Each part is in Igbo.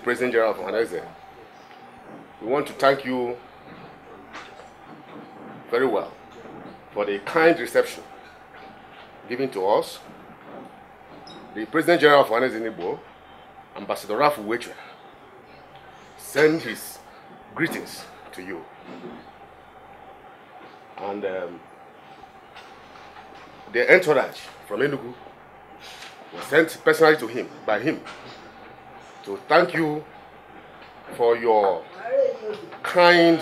President General of Ohanaeze. We want to thank you very well for the kind reception given to us. The President General of Ohanaeze Ndigbo, Ambassador Ralph Uwechue, send his greetings to you. And the entourage from Enugu was sent personally to him, by him, to thank you for your kind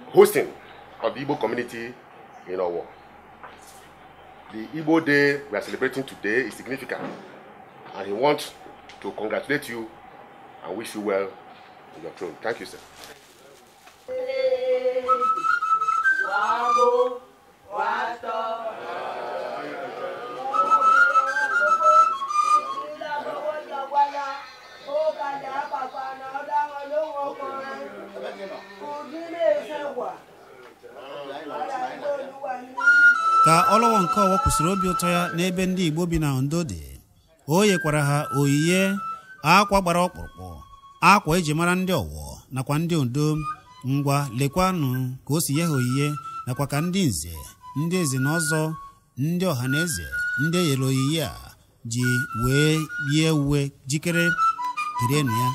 hosting of the Igbo community in Owo. The Igbo Day we are celebrating today is significant, and he wants to congratulate you and wish you well in your throne. Thank you, sir. Ka Ọlọwọ nke Ọwọ kwụsịrị obi ụtọ ya n'ebe ndị Igbo bi na Ondo dị, o nyekwara ha oyiye akwa gbara ọkpụrụkpụ, akwa eji mara ndị Ọwọ nakwa ndị Ondo. Ngwa lekwanụ ka o si nye ha oyiye nakwa ka ndị nze, ndị eze na ọzọ, ndị ọha na eze, ndị eyere oyiye a ji wee yie uwe jikere kirienụ ya.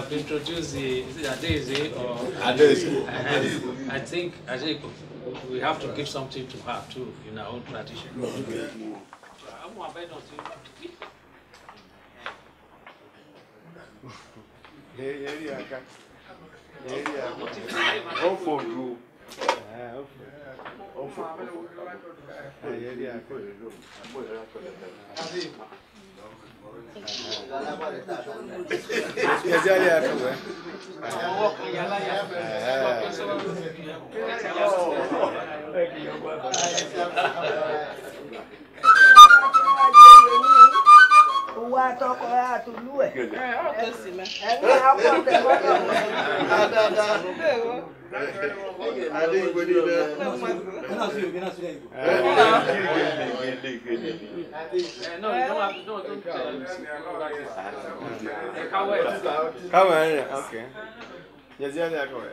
have introduced the, is it Adeze or Adeze. I think we have to give something to her too in our own tradition. Okay. Owó atọkọ àtòlú ẹ ẹni akọ tẹgbọdọ. No, you don't have, no, don't. Come on, okay. Yes, yeah, yeah, go ahead.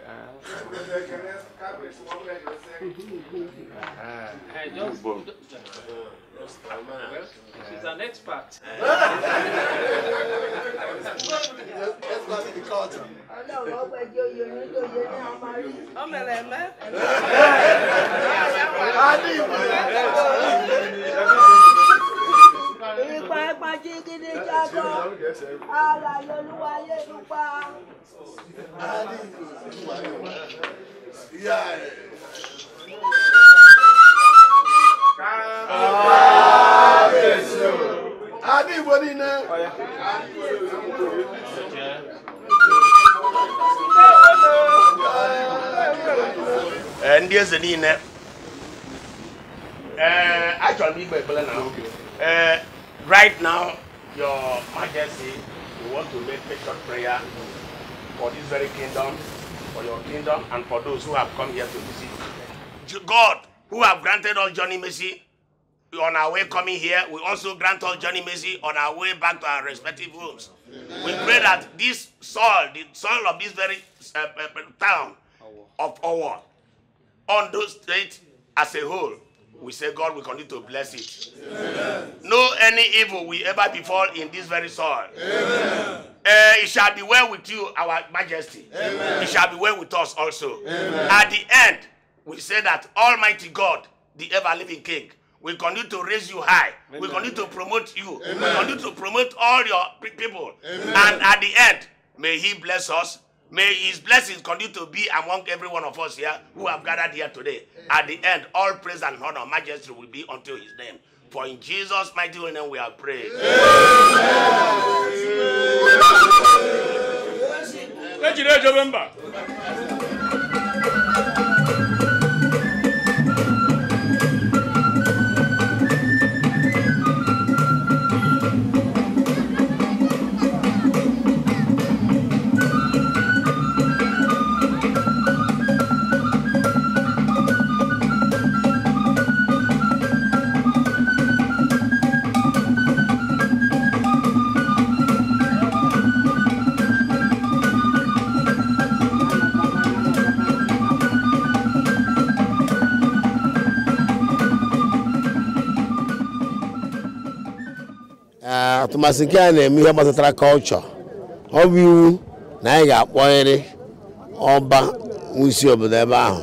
She's an expert. Ọlọ́run ọgbẹ́ jẹ́ oyè ní tó yẹ ní àwọn máa rí. Ipa ẹ̀pà jígídí jágọ́, alàyè olúwayé lúpa. Adé Igbo niile. Ndị eze niile, ee, achọrọ m igbe ekpere na ee, right now, Your Majesty, we want to make a short prayer for this very kingdom, for your kingdom, and for those who have come here to visit. God, who have granted us journey mercy on our way coming here, we also grant us journey mercy on our way back to our respective homes. We pray that this soil, the soil of this very town of Owo, Ondo State as a whole, we say God will continue to bless it. Amen. No any evil will ever befall in this very soil. Amen. It shall be well with you, our Majesty. Amen. It shall be well with us also. Amen. At the end, we say that Almighty God, the ever-living King, will continue to raise you high. Amen. We continue to promote you. Amen. We continue to promote all your people. Amen. And at the end, may He bless us. May His blessings continue to be among every one of us here who have gathered here today. At the end, all praise and honor, majesty will be unto His name. For in Jesus' mighty name we have prayed. Amen. Atụmasị nke a na-eme ihe gbasatara kọlchọ, ọ bụ iwu na anyị ga-akpọnyere ọba isi obodo ebe ahụ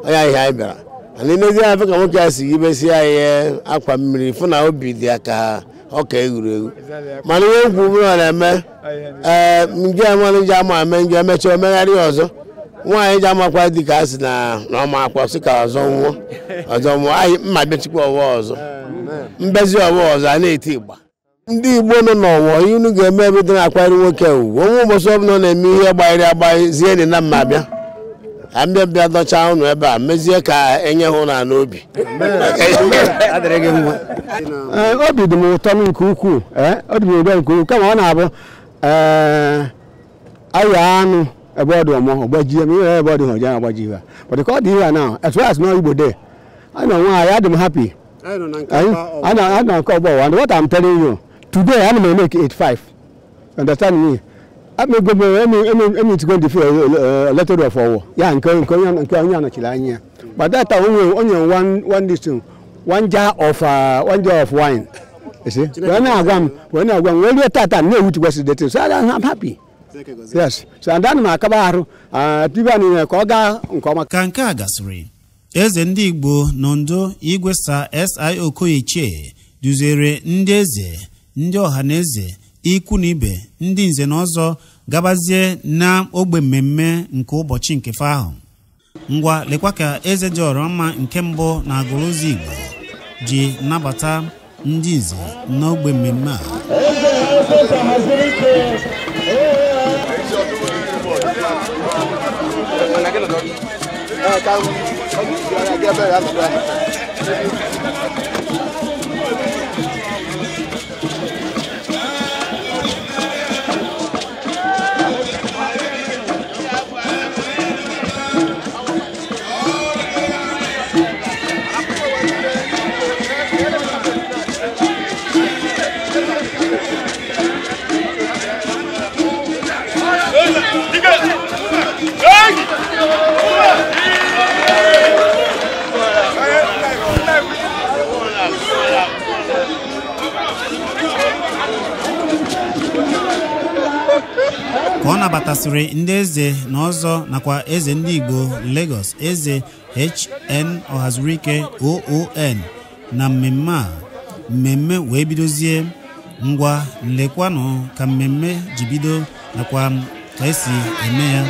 onye ihe anyị bịara na n'ezi afọ ka nwoke a si yibesi anyị akwa mmiri fụ na obi dị ya ka ọka egwuregwu, mana ihe nkwu mmiri ọ na-eme ee nje amanụ ji ama eme nje emechaa omegharị ọzọ nwaanyị ji amakwa dị ka a sị na ọma akwa sị ka ọzọ nwụọ ọzọ nwụọ anyị mma bịachikwa ọwa ọzọ mbezi ọwa ọzọ a na-eti ịgba. Ndị Igbo nọ n'ọwọ ihe unu ga-eme ebe dị na-akwanyere nwoke ugwu onwe ụbọchị ọbụla ọ na-eme ihe gbanyere agbanye zie dị na mma bịa ka mbịa bịa dọchaa ụnụ ebe a mezie ka enye ha ụnụ n'obi. Obi dị m ụtọ nke ukwuu, ọ dị m ụtọ nke ukwuu kama ọ na-abụ ayọ anụ ebe ọ dị ọmọ ọgbajie m ihe ebe ọ dị ha ọjọọ agbaji ihe but ka ọ dị ihe a now as well as no Igbo day anọ nwaanyị adị m happy. I know and what I'm telling you today, I'm going to make 85. Understand me? I'm going to go to the letter of war. Yeah, and but that only one this thing, one jar of wine. You see? When I go, when you tata, no, which was the thing. So I'm happy. Yes, so and ana m akaba arụ tibe niile ka ọ gaa nke ọma. Ka nke a gasịrị, eze ndị Igbo n'Ondo, Igwe Sir S.I. Okoye-Ichie duziere ndị eze, ndị ọha na eze, ikwu na ibe, ndị nze na ọzọ gabazie na ogbe mmemme nke ụbọchị nke fe ahụ. Ngwa, lekwa ka eze dị ọrọ mma nke mbụ na Agụlụzọ Igbo ji nabata ndị nze n'ogbe mmemme a. Ka ọ nabatasịrị ndị eze na ọzọ nakwa eze ndị Igbo Lagos, eze HN Ọhazurike OON na mmemme a, mmemme wee bidozie. Ngwa, lekwanụ ka mmemme ji bido nakwa ka esi eme ya.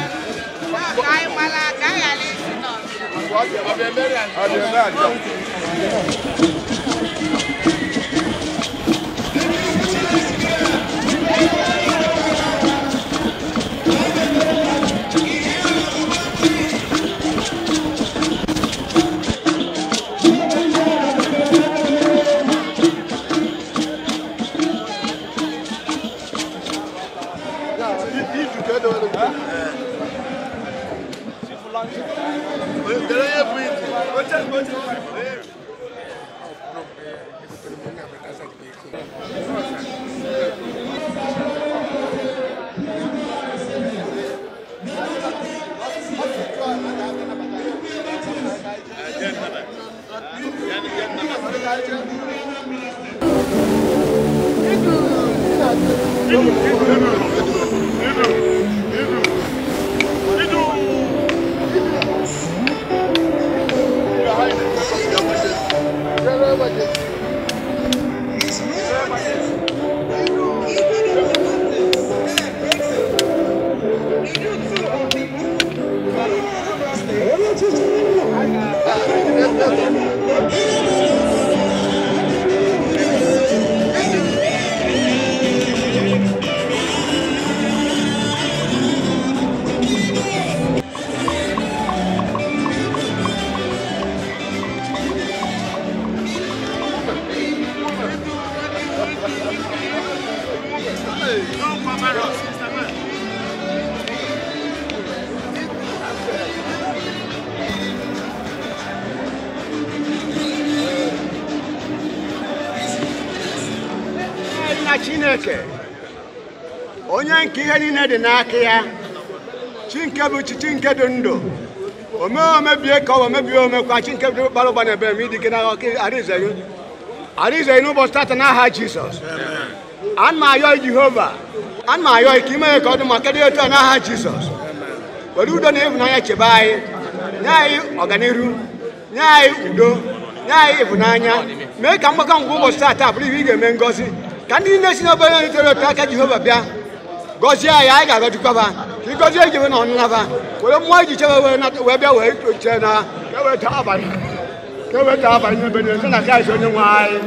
Chineke onye nke ihe niile dị n'aka ya, chi nke bụ chi, chi nke dị ndụ, ome omebie ka ọ mebie omekwa, chi nke bụ kpara ụba na ebere m ịdị na arịzeghị n'ụbọchị tata n'aha Jizọs. Ana m ayọ Jehova, ana m ayọ ka ime ka ọ dị mma karịa etu a n'aha Jizọs. Were udo na ịhụnanya chebe anyị, nye anyị ọganihu, nye anyị udo, nye anyị ịhụnanya, mee ka mgbakọ ngwa ụbọchị tata bụrụ ihe ị ga-eme ngọzi. Ka ndị niile si n'obere ntere otu aka Jehova bịa gọzie anyị, anyị ga-agọzikwaba ka ị gọzie ejebe na ọnụnaba, were mmụọ iji chebe wee bịa wee chee na ka e wee taa abalị n'ebe niile site na Kraịst onye nwe anyị.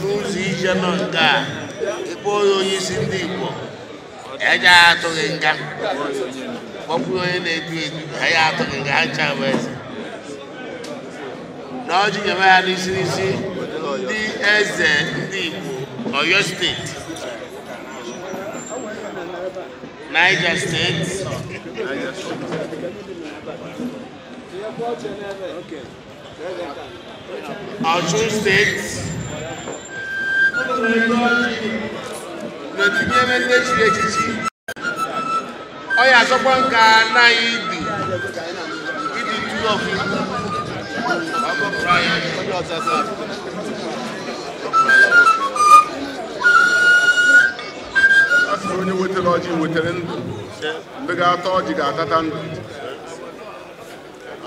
N'ụzọ ije nọ nke a, ịkpọ onye isi ndị Igbo eja atụghị nga, kpọkwuru onye na-edu edu ha ya atụghị nga, ha ncha bụ eze na ọjị nyebe ya n'isi n'isi ndị eze ndị Igbo Oyo steeti, Niger steeti, Ọchun steeti, na-etinyere ndị echiri echichi. Ọ ya asọkwa nka anaghị idu ịdị tu ọfụ. A sị onye wetara ọjị wetara ndụ, ndị ga-ata ọjị ga-atata ndụ.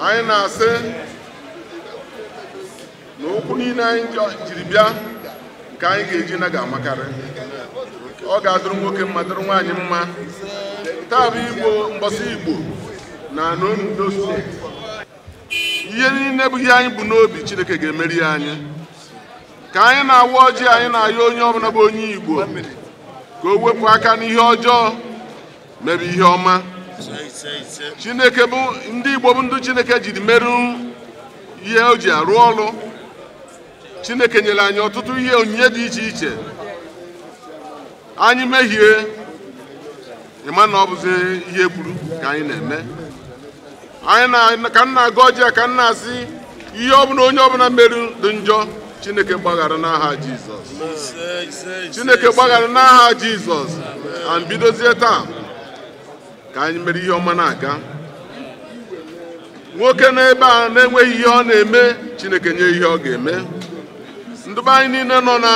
Anyị na-asị na okwu niile anyị jiri bịa nke anyị ga-eji na ga-amakarị. Ọ ga-adụrụ nwoke mma, dụrụ nwaanyị mma. Taa bụ Igbo mbọsị Igbo na Ondo steeti. Ihe niile bụ ihe anyị bụ n'obi, Chineke ga-emeri anyị. Ka anyị na-awa ọjị, anyị na-ayọ onye ọbụla bụ onye Igbo ka o wepụ aka n'ihe ọjọọ, mebe ihe ọma. Chineke bụ ndị Igbo bụ ndị Chineke jiri merụ ihe o ji arụ ọrụ. Chineke nyere anyị ọtụtụ ihe onyinye dị iche iche. Anyị mehie, ịma na ọ bụzi ihe kwuru ka anyị na-eme. Anyị ka m na-agọ ọjị a, ka m na-asị ihe ọbụla onye ọbụla merụ dị njọ, Chineke gbaghara n'aha Jizọs. Chineke gbaghara n'aha Jizọs. And bidozie taa ka anyị mere ihe ọma na-aga. Nwoke n'ebe a na-enweghị ihe ọ na-eme, Chineke nye ihe ọ ga-eme. Ndị be anyị niile nọ na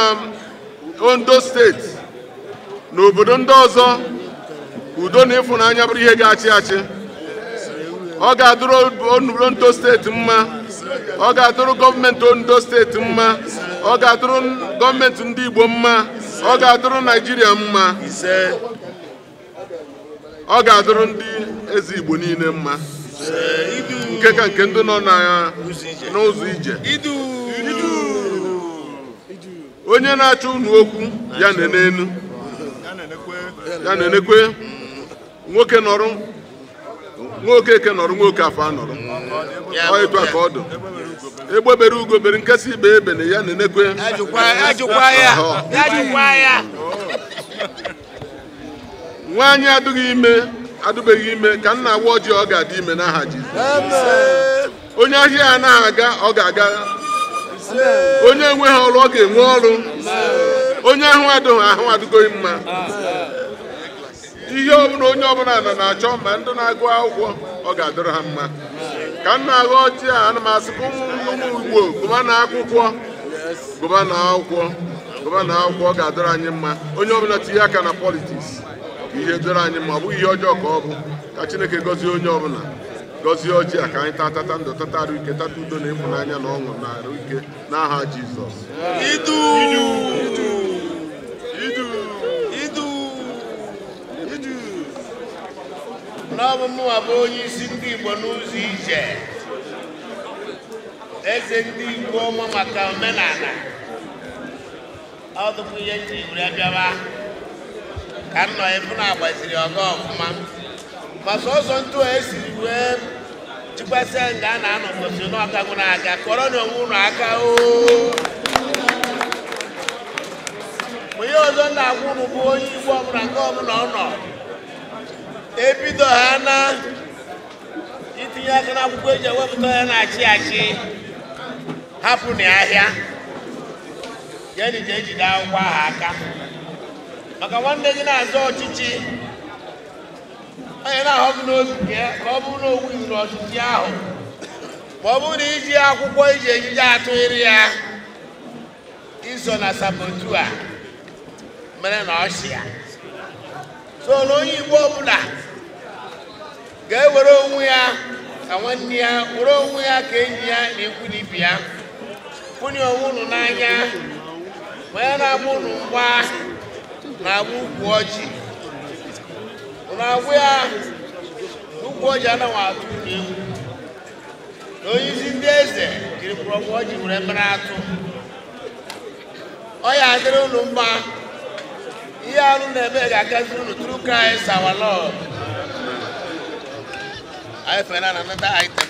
Ondo steeti na obodo ndị ọzọ, udo na ịfụnanya bụrụ ihe ga-achị achị. Ọ ga-adụrụ Ondo steeti mma, ọ ga-adụrụ gọọmenti Ondo steeti mma, ọ ga-adụrụ gọọmenti ndị Igbo mma, ọ ga-adụrụ Naijiria mma, ọ ga-adụrụ ndị eze Igbo niile mma, nke ka nke ndị nọ n'ụzọ ije. Onye na-achọ unu okwu ya nenenu, ya nenekwe. Nwoke nọrọ, nwoke eke nọrọ, nwoke afọ anọrọ. Ọ etu a ka ọ dị. Egbe bere ugo bere, nkesị ibe ebe na ya nenekwe. Nwaanyị adịghị ime, adịbeghị ime, ka nna awa ọjị ọ ga-adị ime n'aha Jizọs. Onye ahịa anaghị aga, ọ ga-aga. Onye enweghị ọrụ, ọ ga-enwe ọrụ. Onye ahụ adịghị ahụ adịgoghị mma. Ihe ọbụla onye ọbụla nọ na-achọ, ma ndị na-agụ akwụkwọ, ọ ga-adịrị ha mma. Ka m na-agụ ọjị a, ana m asị ka ụmụ Igbo gụba na akwụkwọ, gụba na akwụkwọ, gụba na akwụkwọ, ọ ga-adịrị anyị mma. Onye ọbụla tinye aka na politiks, ka ihe dịrị anyị mma. Ọ bụghị ihe ọjọọ ka ọ bụ. Ka Chineke gọzie onye ọbụla, gọzie ọjị a, ka anyị taa tata ndụ, tata arụ ike, tata udo na ịfụnanya na ọṅụ na arụ ike n'aha Jizọs. Idu idu idu idu. N'ọbụ mụnwa bụ onye isi ndị Igbo n'ụzọ ije, eze ndị Igbo ọma maka omenala. Ọ dịkwa ihe ndị were bịawa ka m nọ efu na-agbaziri ọga ọfụma, ma sọsọ ntụ a esiri wee chikwasịa nga a na-anọ kwesịrị na ọkagwụ na-aga. Kọrọ na onwe unu aka oo. Ma ihe ọzọ na-agwa unu bụ onye Igbo ọbụla nke ọbụla ọ nọ, ebido ha na itinye aka n'akwụkwọ eji ewepụta ya na-achị achị, hapụ na ahịa jeni jee jide akwụkwọ ahụ aka. Maka nwanne gị na-azọ ọchịchị, onye na-ahọ gị n'obi ka ọ bụrụ na o wuzuru ọchịchị ahụ, ma ọ bụrụ na iji akwụkwọ iji ejije atụghịrị ya, iso na sabotu a mere na ọchịa. So na onye Igbo ọbụla ga-ewere onwe ya ka nwanne ya, were onwe ya ka enyi ya na ikwu na ibe ya, kwụnye onwe unu n'anya. Ma ya na-agba unu mgba na-agba ukwu ọjị, unu agwụ ya ukwu ọjị anaghị atụ unu egwu. Na onye isi ndị eze jiri mgbọrọgwụ ọjị were mere atụ. Ọ ya adịrị unu mma. Ihe arụ na-eme ga-agazi unu through Christ our Lord. Anyị fere na another item.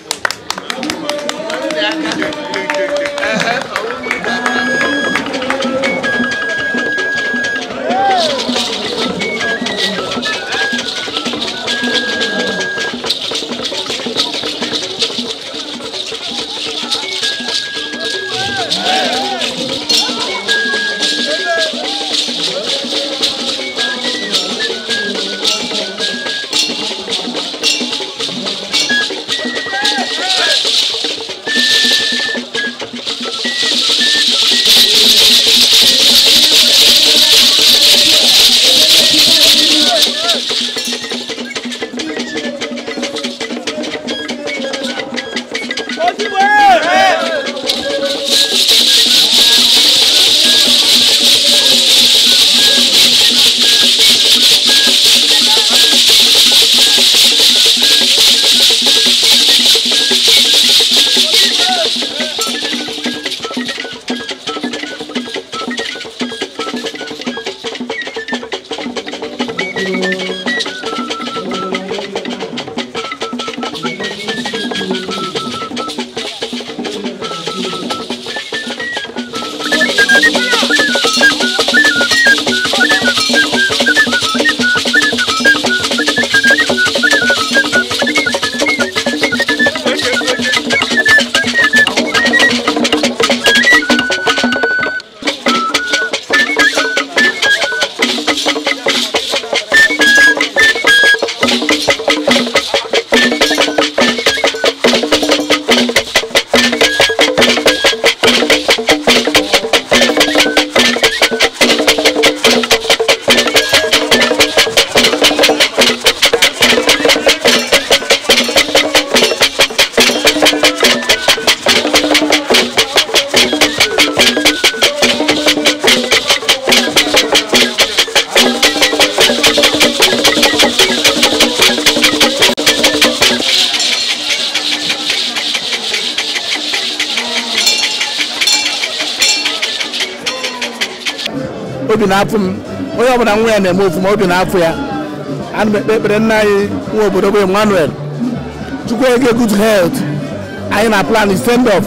Obi na-afụ m onye ọbụla nwa ya na-eme ofuma obi na-afụ ya ana m ekpe ekpere nna anyị nwa obodo bụ Emmanuel Chukwu ege good health anyị na plan send off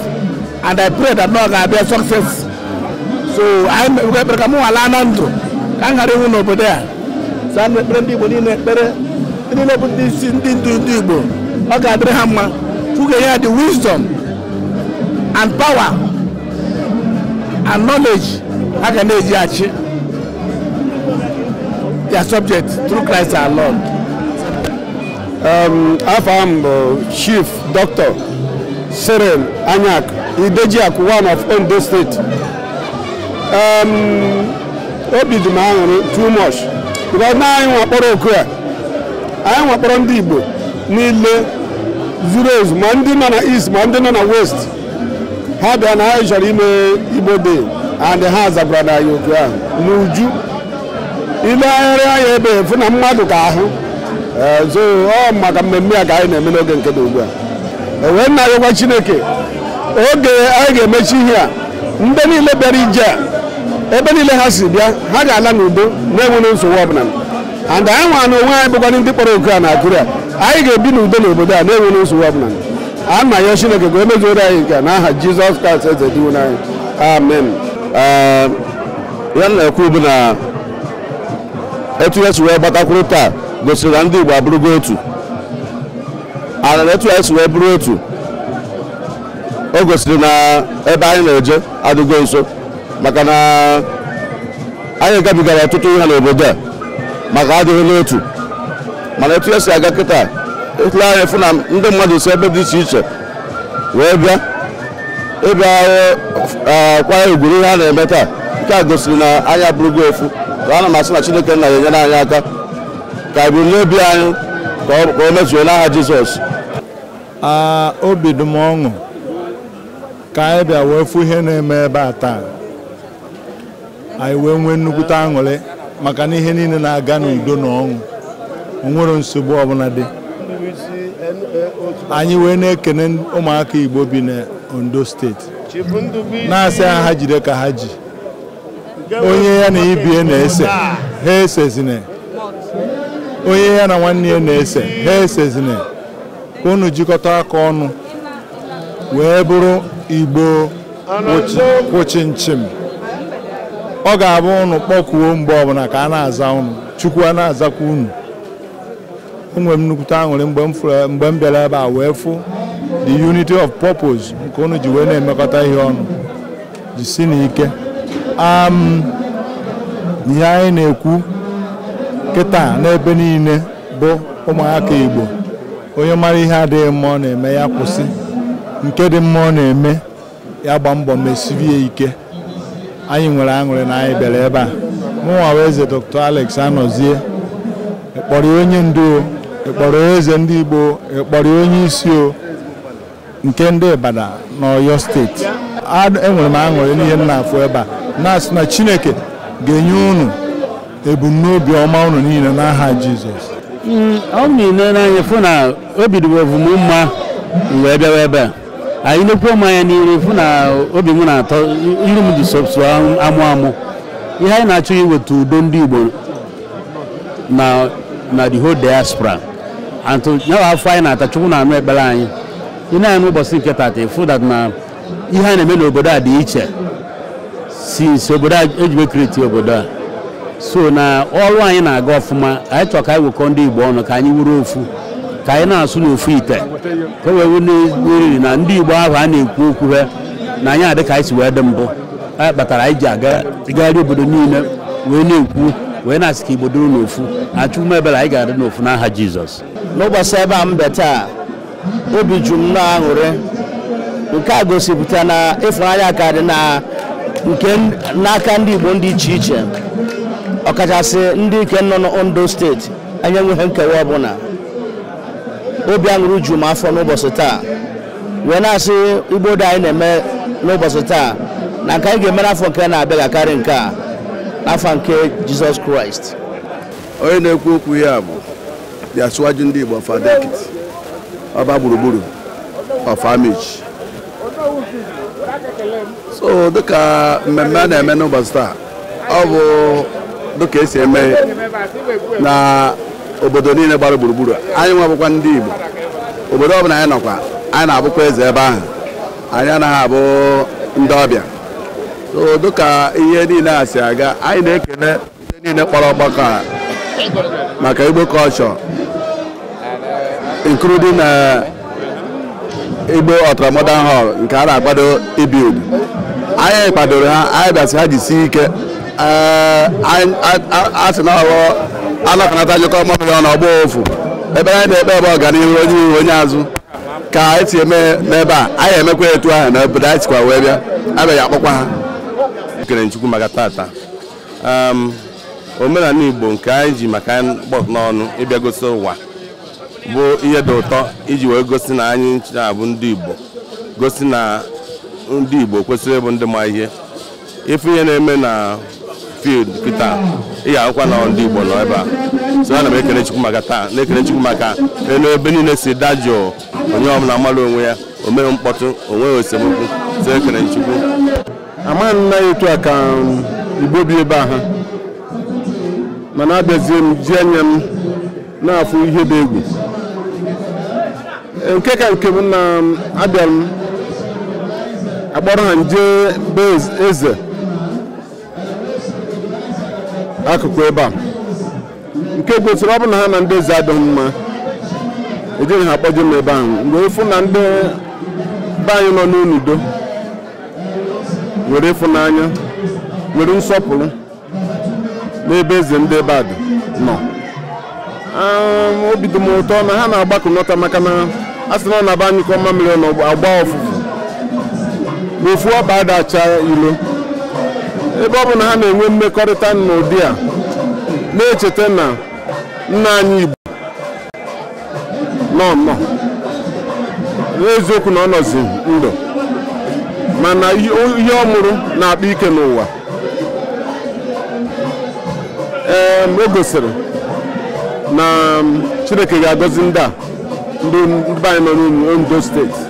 and I pray that na ọ ga-abịa success so anyị ekpe ekpere ka mụ nwala na ndụ ka m ghara ịnwụ n'obodo a so ana m ekpere ndị Igbo niile ekpere ndị niile bụ ndị isi ndị ndu ndị Igbo ọ ga-adịrị ha mma Chukwu ga-enye ya the wisdom and power and knowledge ha ga na-eji achị their subject through Christ our Lord. Afam Chief Doctor Cyril Anyak Idejiaku, one of Ondo State. Obi dị m aṅụrị too much because na anyị nwakpọrọ oku a anyị nwakpọrọ ndị Igbo niile zuru ezu ma ndị nọ na East ma ndị nọ na West ha bịa na anyị chọrọ ime Igbo Day and ha zakwara na anyị oku ahụ n'uju ilegharị anya ebe efu na mmadụ ka ahụ so ọ maka mmemme a ka anyị na-eme n'oge nke dị ugbu a wee nna anyị gwa Chineke oge anyị ga-emechi ihe a ndị niile bịara ije a ebe niile ha si bịa ha ga-ala n'udo na-enweghị nsogbu ọbụla and anyị nwa na onwe anyị bụkwa ndị kpọrọ oku a na Akure a anyị ga-ebi n'udo n'obodo a na-enweghị nsogbu ọbụla a na ya Chineke ka o mezuoro anyị nke a n'aha Jizọs Kraịst eze diwe n'anyị amen. Ya na-ekwu bụ na etu ya si wee gbatakwuru taa gosiri na ndị Igbo abụrụgo otu ala na etu ya si wee bụrụ otu o gosiri na ebe anyị na-eje adịgo nso maka na anyị gabigara ọtụtụ ihe n'obodo a maka adịghị n'otu mana etu ya si aga kịta ịtụle anya fụ na ndị mmadụ si ebe dị iche iche wee bịa ịbịa kwanye ugwu ihe a na-eme taa nke a gosiri na anyị abụrụgo ofu. Ana m asị na Chineke nna ya enyere anyị aka ka ebumnobi anyị ka o mezuo n'aha Jizọs. Obi dị m ọṅụ ka anyị bịa wee fụ ihe na-eme ebe a taa anyị wee nwee nnukwute aṅụrị maka na ihe niile na-aga n'udo na ọṅụ o nwere nsogbu ọbụla dị anyị wee na-ekene ụmụaka Igbo bi na Ondo steeti na-asị ha jide ka ha ji onye ya na ibie na-ese ha esezine onye ya na nwanne ya na-ese ha esezine ka unu jikọta aka ọnụ wee bụrụ Igbo kwụchimchim ọ ga-abụ unu kpọkuo mgbe ọbụla ka a na-aza unu Chukwu a na-azakwa unu enwere m nnukwute aṅụrị mgbe m bịara ebe a wee fụ the unity of purpose nke unu ji wee na-emekọta ihe ọnụ jisi n'ike. Ihe anyị na-ekwu kịta n'ebe niile bụ ụmụaka Igbo onye mara ihe adịghị mma ọ na-eme ya kwụsị nke dị mma ọ na-eme ya gba mbọ mesirie ike anyị nwere aṅụrị na anyị bịara ebe a mụnwa wee eze Dr. Alex Anọzie ịkpọrọ onye ndu ịkpọrọ eze ndị Igbo ịkpọrọ onye isi o nke ndị Ibadan na Ọyọ steeti enwere m aṅụrị n'ihe m na-afụ ebe a na-asị na Chineke ga-enye unu ebumnobi ọma unu niile n'aha Jizọs. Ọ na-enere anya fụ na obi dị m mma wee bịawa ebe a anyị nekwuo m anya n'iru fụ na obi m na-atọ iru m dị sọsọ amụ amụ ihe anyị na-achọ iweta udo ndị Igbo Na the whole diaspora and to ya afọ anyị na-ata Chukwu na-anụ ekpere anyị ị na-anụ ụbọchị nke tata ịfụ that na ihe a na-eme n'obodo a dị iche since obodo a ejibe kreti obodo a so na ọrụ anyị na-aga ọfụma anyị chọrọ ka anyị wekọ ndị Igbo ọnụ ka anyị wuru ofu ka anyị na-asụ n'ofu ite ka wee wụ na ndị Igbo ahụ a na-ekwu okwu ha na anyị adị ka anyị si wee dị mbụ anyị kpatara anyị ji agagharị obodo niile wee na-ekwu wee na-asị ka Igbo dịrị n'ofu achụ ume ebere anyị ga-adị n'ofu n'aha Jizọs. N'ụbọchị ebe a mbe taa obi ju m na-aṅụrị nke a gosipụta na ịfụnanya ka dị na nke n'aka ndị Igbo ndị iche iche ọkachasị ndị ike nọ n'Ondo steeti anyị enweghị nkewa ọbụla. Obi aṅụrị ju m afọ n'ụbọchị taa wee na-asị Igbo dị anyị na-eme n'ụbọchị taa na nke anyị ga-eme n'afọ nke na-abịa ga-akarị nke a n'afọ nke Jizọs Kraịst. Onye na-ekwu okwu ya bụ the Asiwaju ndị Igbo of Ado-Ekiti, ọba gburugburu of Amichi. So dịka mmemme a na-eme n'ụbọchị taa, ọ bụ dịka esi eme na obodo niile gbara gburugburu. Anyị nwebụkwa ndị Igbo, obodo ọbụla anyị nọkwa anyị na-abụkwa eze ebe ahụ, anyị anaghị abụ ndị ọbịa. So dịka ihe niile a si aga, anyị na-ekene ndị niile kpọrọ ọgbakọ a maka Igbo culture, including Igbo Ultra Modern Hall nke a na-akwado ibild. Anyị kwadoro ha, anyị bịasị ha jisie ike. A sị na ọghọ anakọnata njikọ mamịrị ọnụ ọgbọ ofu ebe anyị na-ekpe ebe ọganihu onye ihu onye azụ ka anyị si eme n'ebe a, anyị emekwa etu ahụ na obodo anyị sikwa wee bịa abịaghị akpọkwa ha. Ekele Chukwu maka tata omenala Igbo nke anyị ji maka anyị kpọt n'ọnụ ịbịa gosi ụwa bụ ihe dị ụtọ iji wee gosi na anyị na-abụ ndị Igbo, gosi na ndị Igbo kwesịrị ịbụ ndị ma ihe. Ife ihe na-eme na field kịta ị ga-ahụkwa na ndị Igbo nọ ebe a. So ana m ekele Chukwu maka taa, na-ekele Chukwu maka elu ebe niile si dajụọ, onye ọbụla mara onwe ya, o meghị mkpọtụ, o nweghị esemokwu. So ekele Chukwu. Amaghị m na etu a ka Igbo bi ebe a ha, mana abịazie m ji anya m na-afụ ihe dị egwu. Nke ka nke m na abịara m akpọrọ ha nje be eze akụkụ ebe a, nke gosiri ọ bụ na ha na ndị eze adịghị mma, ejighị ha akpọje m ebe ahụ. Mgbe ịfụ na ndị be anyị nọ n'udo nwere ịfụnanya, nwere nsọpụrụ n'ebe eze ndị ebe a dị nọ, obi dị m ụtọ na ha na-agbakọnọta maka na a sị na ọ na-aba anyị ka ọma mmiri na agba ọfụfụ na ofu ọkpa adacha ilo. Ebe ọ bụ na ha na-enwe mmekọrịta n'ụdị a, na-echeta na nna anyị Igbo nọ nọ n'eziokwu na ọ nọzi ndụ, mana ihe ọ mụrụ na-akpa ike n'ụwa. O gosiri na Chineke ga-agọzi ndị a, ndị be anyị nọ n'Ondo steeti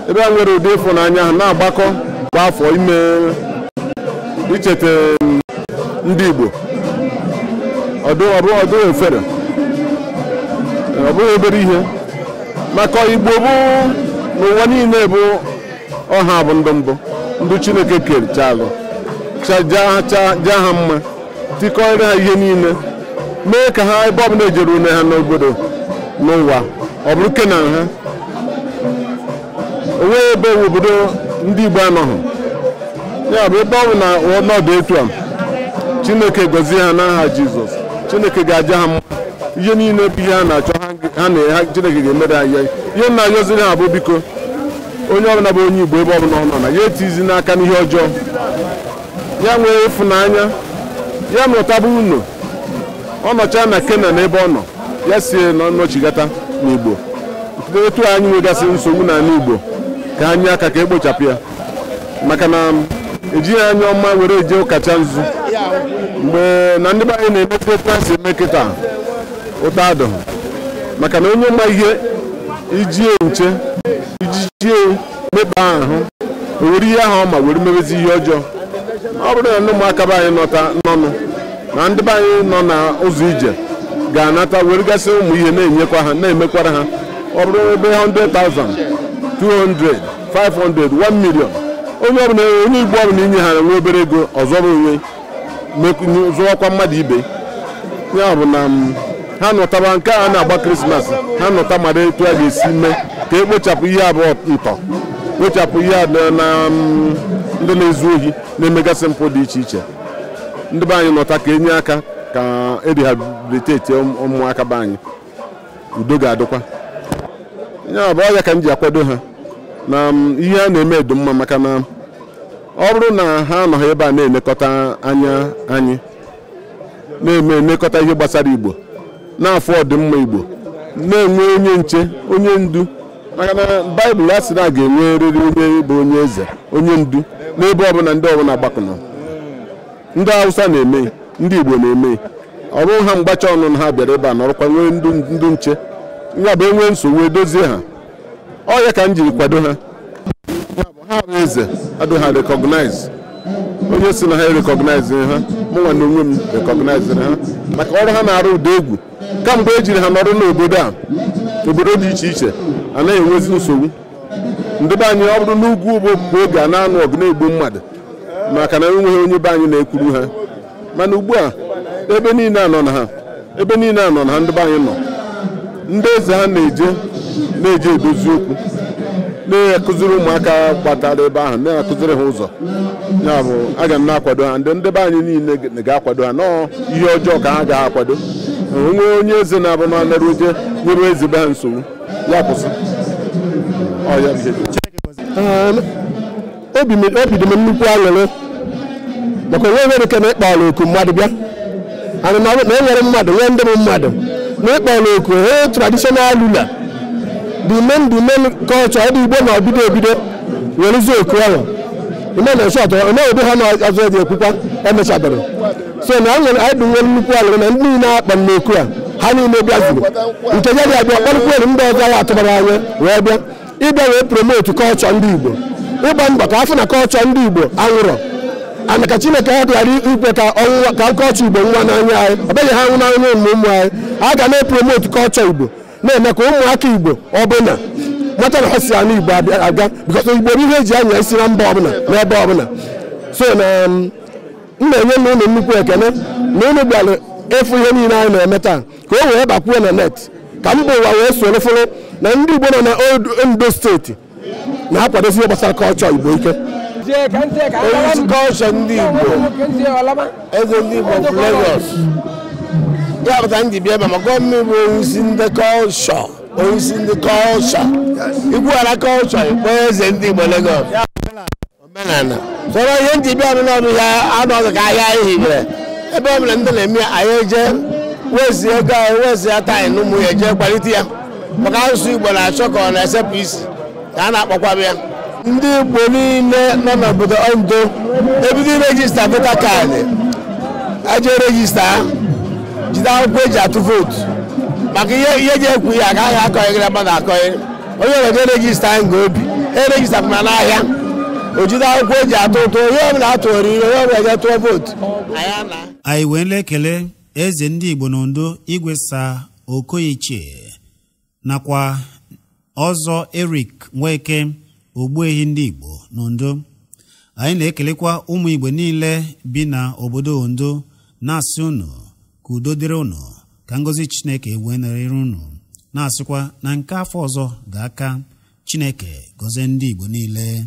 ebe a nwere ụdị ịfụnanya ha na-agbakọ kwa afọ ime icheta ndị Igbo. Ọdụ ofere, ọ bụghị obere ihe, maka Igbo bụ n'ụwa niile bụ ọha bụ ndụ mbụ ndụ Chineke kere chalụ jaa ha mma, tikọrọ ha ihe niile, mee ka ha ebe ọbụla ejere une ha n'obodo n'ụwa ọ bụrụ Kenan ha onweghị ebe obodo ndị Igbo anọghị. Ya bụ ebe ọ bụ na ọnọdụ etu a, Chineke gọzie ha n'aha Jizọs. Chineke ga-aja ha mma, ihe niile bụ ihe ha na-achọ ha na Chineke ga-emere ha ihe. Ihe nna ayọziri ha bụ biko onye ọbụla bụ onye Igbo ebe ọbụla ọ nọ na ya etizi n'aka n'ihe ọjọọ, ya nwee ịfụnanya, ya nọtaba unu ọ nọcha na Kenan ebe ọ nọ, ya si nọchigata n'Igbo. Etu anyị nwegasị nsogbu n'ala Igbo ka anyị aka ka ekpochapụ ya, maka na ejighị anya ọma were eje ụkacha nzu. Mgbe na ndị be anyị na-emete etu ha si eme kịta ụta adụghị, maka na onye ma ihe ijie nche ijie mekpa ahụ o were ihe ahụ ọma were mebezi ihe ọjọọ. Ọ bụrụ na ndị ụmụaka be anyị nọta n'ọnụ Na ndị be anyị nọ na ụzọ ije ga-anata weregasị ụmụ ihe na-enyekwa ha na-emekwara ha. Ọ bụrụ ebe 100,000, 200, 500, 1 million. Onye ọbụla onye Igbo ọbụla inye ha nwe obere ego ọzọ bụ onwe zụọkwa mmadụ ibe. Ya bụ na ha nọtaba nke a na-agba Krismas, ha nọta mara etu a ga-esi mee ka e kpochapụ ihe abụọ ntọ, kpochapụ ihe a na ndị na-ezu ohi na-emegasị mpụ dị iche iche. Ndị be anyị nọta ka enye aka ka erehabiliteti ụmụaka be anyị, udo ga-adịkwa. Ya bụ ọya ka m ji akwado ha na ihe a na-eme dị mma, maka na ọ bụrụ na ha anọghị ebe a na-elekọta anya anyị, na-eme emekọta ihe gbasara Igbo, na-afụ ọdịmma Igbo, na-enwe onye nche, onye ndu, maka na Baịbụl a sị na a ga-enwerịrị onye bụ onye eze, onye ndu n'ebe ọbụla ndị ọbụla gbakọnọ. Ndị Hausa na-eme, ndị Igbo na-eme. Ọ bụrụ ha mgbacha ọnụ na ha bịara ebe a nọrọkwa nwee ndu nche, ya bụ enwee nsogbu edozie ha. Ọ ya ka m jiri kwado ha. Ha bụ eze adụ ha recognize. Onye si na ha recognize ha, mụnwa na onwe m recognize ha maka ọrụ ha na-arụ ụda egwu. Kamgbe e jiri ha nọrọ n'obodo a, obodo dị iche iche anaghị enwezi nsogbu. Ndị be anyị ọ bụrụ n'ugwu bụ oge a na-anụ ọgụ na-egbu mmadụ maka na enweghị onye be anyị na-ekwuru ha. Mana ugbu a ebe niile anọ na ha, ebe niile anọ na ha ndị be anyị nọ. Ndị eze ha na-eje edozi okwu, na-akụziri ụmụaka gbatara ebe ahụ, na-akụziri ha ụzọ. Ya bụ aga m na-akwado ha, ndị be anyị niile ga-akwado ha. Nọọ ihe ọjọọ ka ha ga-akwado. Onwe onye eze na-abụ na anara oje nyere eze be ha nsogbu, ya kwụsị. Obi dị m nnukwu aṅụrị maka onwe nwere ike na ịkpọrọ oku mmadụ bịa, na enwere mmadụ nwee ndị bụ mmadụ na ịkpọrọ oku he traditional ruler the main culture ndị Igbo na obido ebido werezi oku ahụ ime na shọt ome obi ha na ọzọ dị ekwukwa emechabere. So na anyị dị nwere nnukwu aṅụrị na ndị niile akpa n'oku a ha niile bịazuru nke ya dị abịa kpọrọkwere ndị ọzọ ya atụbara anya wee bịa ịbịa wee promotu kọlchọ ndị Igbo, ịgba mbọ ka afọ na kọlchọ ndị Igbo anwụrọ ana ka Chineke ya ghara ikwe ka ọnwụnwa ka kọlchọ Igbo nwa n'anya anyị, ọ bụghị ha nwụ n'anya ụmụ anyị. A ga na-epromotu kọlchọ Igbo, na-eme ka ụmụaka Igbo ọbụla mata na ha si anụ Igbo aga, bikọs Igbo bụ ihe eji anya isi na mba ọbụla n'ebe ọbụla. So na m na-enye na ụlọ nnukwu ekene na ụlọ bịara ịfụ ihe niile anyị na-eme taa ka o wee bakwuo na net, ka mba ụwa wee soro fụrụ na ndị Igbo nọ na Ondo steeti na-akwadozi ihe gbasara kọlchọ Igbo ike. Onyeisi kọlchọ ndị Igbo, eze ndị Igbo of Lagos, ya pụta ndị bịa ebe maka gọọmenti bụ onyeisi ndị kọlchọ, onyeisi ndị kọlchọ, ikwughara kọlchọ ikpọ eze ndị Igbo Lagos. Omenala sọrọ ihe ndị bịa bụ n'ọbụ ya anọghị ka ahịa anyị hibere ebe ọ bụla ndị na-eme anyị eje wezi ego anyị wezi ata anyị na ụmụ ya eje kwalite ya, maka asụsụ Igbo na-achọ ka ọ na-esepụ isi ka a na-akpọkwa ya. Ndị Igbo niile nọ n'obodo Ondo ebido irejista vota kaadị, eje rejista jide akwụkwọ eji atụ vootu, maka ihe eji ekwu ya agaghị akọghịrị mmadụ akọghị. Onye ọbụla rejista anyị ga obi erejista ma n'ahịa o jide akwụkwọ eji atụ ụtụ, onye ọbụla atụrụ ihe onye ọbụla eje tụọ vootu. Anyị wee na-ekele eze ndị Igbo n'Ondo, Igwe Sir Okoye nakwa ọzọ Eric Nweke, ogbuehi ndị Igbo n'Ondo. Anyị na-ekelekwa ụmụ Igbo niile bi na obodo Ondo, na-asị unu ka udo dịrị unu, ka ngọzi Chineke wee nọrịrị unu, na-asịkwa na nke afọ ọzọ ga-aka. Chineke gọzie ndị Igbo niile.